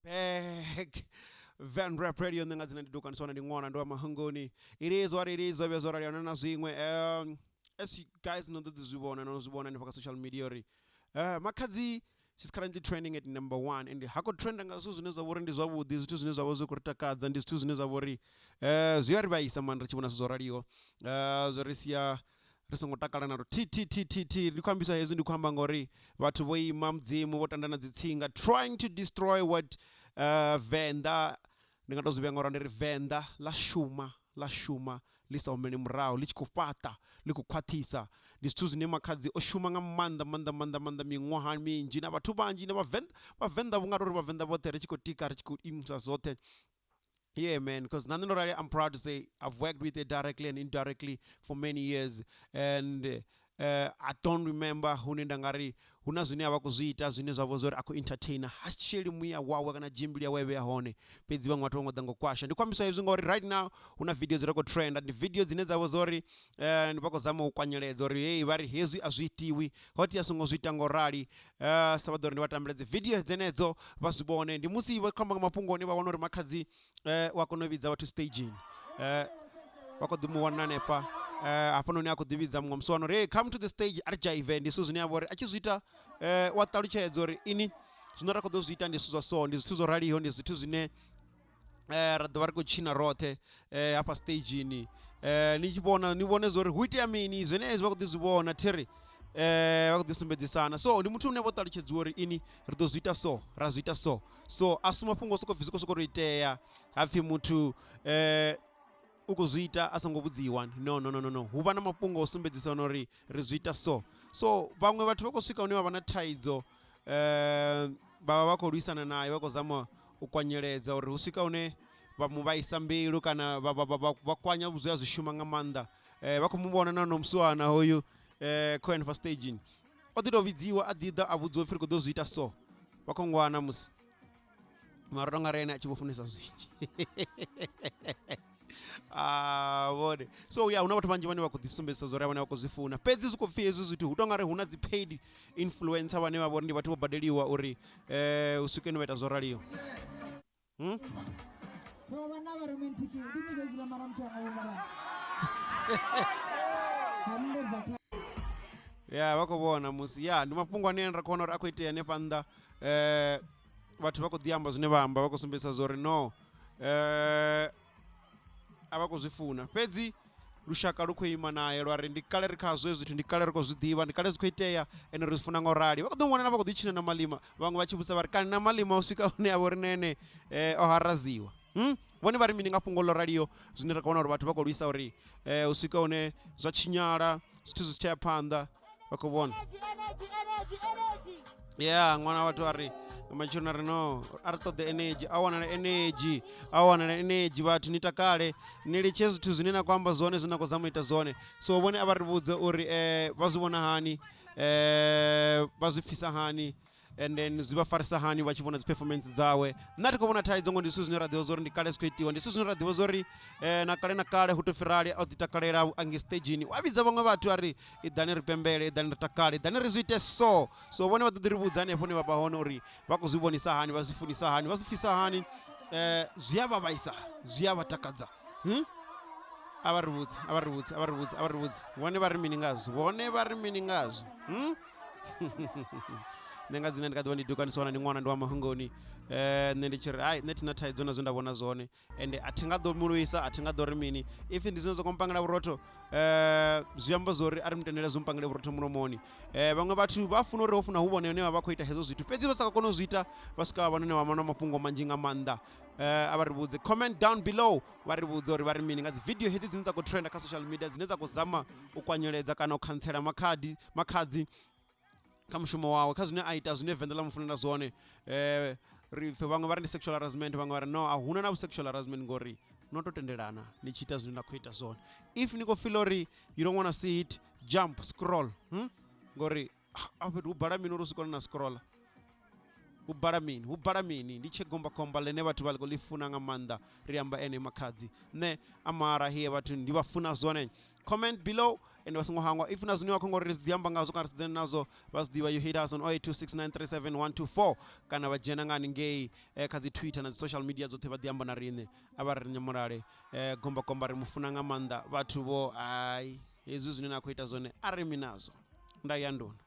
Back Van Rap Radio. Nṋe nga dzina ndi Dukaniswana, ndi ṅwana ndi wa Mahangoni. It is what it is, zwa vhuya zwo rali na zwiṅwe. As you guys no ḓo ḓi zwi vhona, no zwi vhona hanefha kha social media uri Makhadzi, she's currently trending at number 1, and ha khou trenda nga zwithu zwine zwa vha uri ndi zwavhuḓi, zwithu zwine zwa vha zwi khou ri takadza, ndi zwithu zwine zwa vha uri zwi a ri vhaisa mani ri tshi vhona zwithu zwo raliho. Zwi ri sia ri songo takala na luthihi thi thi thi thi. Ndi khou ambisa hezwi, ndi khou amba ngori vhathu vho ima mudzimu vho tanda na dzi tsinga trying to destroy what Venḓa, ndi nga to zwi vhea ngauri ndi ri Venḓa ḽa shuma, ḽa shuma ḽi sa humeli murahu, ḽi tshi khou fhaṱa, ḽi khou khwaṱhisa. Ndi zwithu zwine Makhadzi o shuma nga maanḓa maanḓa maanḓa maanḓa miṅwaha minzhi na vhathu vhanzhi na vhavenḓa, vhavenḓa vhu nga tori vhavenḓa vhoṱhe ri tshi khou tika, ri tshi khou imisa zwoṱhe. Yeah, man, because nṋe ndo rali, I'm proud to say I've worked with it directly and indirectly for many years, and I don't remember hune nda nga ri hu na zwine a vha khou zwi ita zwine zwa vha zwa uri a khou entertainer, ha sheli muya wawe kana dzhimbili yawe vhea hone, fhedzi vhaṅwe vhathu vha ngo ḓa ngo kwasha. Ndi khou ambiswa hezwi ngauri right now hu na video dzi re khou trenda, ndi video dzine dza vha zwa uri ndi vha khou zama u kwanyeledza uri hey, vha ri hezwi a zwi itiwi, ho tea songo zwi ita ngo rali. Sa vha ḓo uri ndi vha tambele dzi video dzenedzo vha zwi vhone. Ndi musi vha khou amba nga mafhungo one vha wana uri Makhadzi wa kona u vhidza vhathu stagini, vha khou ḓi mu wana hanefha, hafhanoni a khou ḓi vhidza muṅwe musiwana uri hey, come to the stage, a ri dzhaive. Ndi zwithu zwine a vha uri a tshi zwi ita wa ṱalutshedza uri ini zwine ra khou ḓo zwi ita ndi zwithu zwa so, ndi zwithu zwo raliho, ndi zwithu zwine ra ḓo vha ri khou tshina roṱhe hafha stagini. Ni tshi vhona ni vhone zwori hu itea mini, zwenezwi vha khou ḓi zwi vhona thiri vha khou ḓi sumbedzisana. So ndi muthu une vho ṱalutshedziwa uri ini ri ḓo zwi ita so, ra zwi ita so. So a si mafhungo soko pfhi zwi khou sokou tou itea hapfhi muthu u khou zwi ita a songo vhudziwa. No, no, no, no, no, hu vha na mafhungo o sumbedzisana uri ri zwi ita so. So vhaṅwe vhathu vha khou swika hune vha vha na thaidzo, vha vha vha khou lwisana naye, vha khou zama u kwanyeledza uri hu swika hune vha mu vhaisa mbilu kana vha kwanya zwi a zwi shuma nga maanḓa. Vha khou mu vhona na no musiwana hoyu khou hanefha stagini, o ḓi tou vhidziwa a ḓi ḓa a vhudziwa upfhi ri khou ḓo zwi ita so. Vha khou ngwana musi mara tonga ri ene a tshi vho funesa zwinzhi vhone. So ya hu na vhathu vhanzhi vhane vha khou ḓi sumbedzisa zwa uri vhane vha khou zwi funa, fhedzi zwi khou pfhi hezwi zwithu hu tonga ri hu na dzi paid influencer vhane vha vha uri ndi vhathu vho badeliwa uri hu swike ni vha ita zwo raliho. Ya vha khou vhona musi ya ndi mafhungo ane ra khou vhona uri a khou itea hanefha nnḓa. Vhathu vha khou ḓi amba zwine vha amba, vha khou sumbedzisa zwa uri no a vha khou zwi funa, fhedzi lushaka lu khou ima naye lwa ri ndi kale ri khazwo hezwi zwithu, ndi kale ri khou zwi ḓivha, ndi kale zwi khou itea ende ri zwi funa nga u rali. Vha khou ḓi wana vha khou ḓi tshina na malima, vhaṅwe vha tshi vhusa vha ri kani na malima u swika hune a vha uri na ene o haraziwa. Vhone vha ri mini nga fhungo ḽo raliho zwine ra khou wana uri vhathu vha khou lwisa uri u swika hune zwa tshinyala zwithu zwi si tsha ya phanḓa. Vha khou vhona ya ṅwana vhathu a ri nga matsheloni a ri no a ri ṱoḓe energy, a wanale energy, a wanale energy, vhathu ni takale, ni litshe zwithu zwine na khou amba zwone, zwine na khou zama u ita zwone. So vhone a vha ri vhudze uri vha zwi vhona hani, vha zwi pfisa hani, and then zwi vha farisa hani vha tshi vhona dzi performance dzawe. Nṋe a thi khou vhona thaidzo ngo ndi zwithu zwine ra ḓivha zwori ndi kale zwi khou itiwa, ndi zwithu zwine ra ḓivha zwori na kale na kale hu to pfhi rali o ḓi takalela ange stagini wa vhidza vhaṅwe vhathu a ri iḓani ri pembele, iḓani ri takale, iḓani ri zwi ite so. So vhone vha ḓo ḓi ri vhudza hanefho hune vha vha hone uri vha khou zwi vhonisa hani, vha zwi funisa hani, vha zwi pfisa hani, zwi a vha vhaisa, zwi a vha takadza. A vha ri vhudze, a vha ri vhudze, a vha ri vhudze, a vha ri vhudze vhone vha ri mini ngazwo, vhone vha ri mini ngazwo. Nṋe nga dzina ndi kha ḓivha ndi Dukaniswana, ndi ṅwana ndi wa Mahungoni. Nṋe ndi tshi ri hai, nṋe thina thaidzo na zwe nda vhona zwone, ende a thi nga ḓo mulwisa, a thi nga ḓo ri mini. If ndi zwine zwa khou mpangela vhurotho, zwi amba zwori a ri mutendele zwi mpangele vhurotho mulomoni. Vhaṅwe vhathu vha funa uri ho funa hu vhone hune vha vha khou ita hezwo zwithu, fhedzi vha sa kone u zwi ita vha swika vha none vha vha na mafhungo manzhi nga maanḓa. A vha ri vhudze, comment down below, vha ri vhudze uri vha ri mini nga dzi video hedzi dzine dza khou trenda kha social media, dzine dza khou zama u kwanyeledza kana u khantsela makhadi Makhadzi kha mushumo wawe, kha zwine a ita, zwine Venḓa ḽa mu funela zwone. Ri pfe vhaṅwe vha ri ndi sexual harassment, vhaṅwe vha ri no, a huna na vhu sexual harassment ngori no to tendelana ni tshi ita zwine na khou ita zwone. If ni khou feel uri you don't wanna see it, jump, scroll. Ngori afho fhethu hu bala mini uri u si kone na scrolla. Hu bala mini, hu bala mini? Ndi tshe gombakomba ḽine vhathu vha ḽi khou ḽi funa nga maanḓa. Ri amba ene Makhadzi. Nṋe amara here vhathu ndi vha funa zwone. Comment below and vha songo hangwa if na zwine wa khou ngori ri zwi ḓi amba ngazwo kana ri sedzane nazwo, vha zwi ḓivha, you hit us on 0826937124 kana vha dzhena nga haningei kha dzi Twitter na dzi social media dzoṱhe vha ḓi amba na riṋe. A vha ri nyamulale gombakomba ri mu funa nga maanḓa vhathu vho. Hai, hezwi zwine na khou ita zwone a ri mi nazwo. Nda ya nduna.